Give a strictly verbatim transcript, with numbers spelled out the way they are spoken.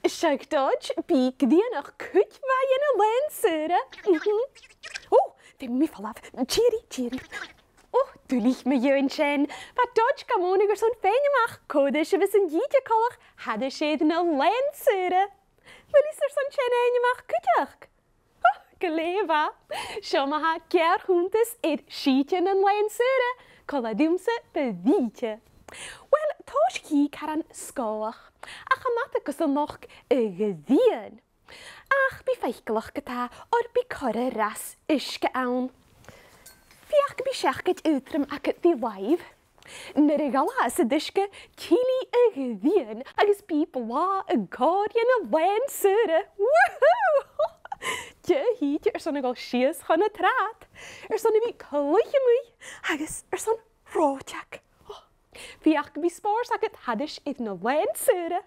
Seadh, Dodge, bidh grianach cuid mhath dhen an làn-saora. Mhm. Ò, feumaidh mi falbh. Tìoraidh, tìoraidh. Ò, duilich mu dheidhinn sin. Bha Dodge gam mhònadh airson faighinn a-mach cò ris a bhios an t-sìde coltach thairis air na làn-saora. A bheil fhios airson sin fhaighinn a-mach cuideachd? Ò, glè mhath. Seo ma-thà geàrr-chunntas air sìde nan làn-saora, còmhla riumsa, Brìde. Uill, tòisichidh caran sgòthach, ach am bàta gus an lochd a' ghrian. Ach bidh faiceallach ge-tà oir bidh corra rathad uisge ann. Feuch gum bi seacaid aotrom agad ri làimh. Nuair a dh'fhalbhas an t-uisge, tillidh a' ghrian agus bidh blàth an còrr dhen an làn-saora. Woohoo! Deagh shìde airson a dhol sìos chun an t-sràid, airson a bhith a' cluich a-muigh agus airson reòiteag. Ò, feuch gum bi spòrs agad thairis air na làn-saora.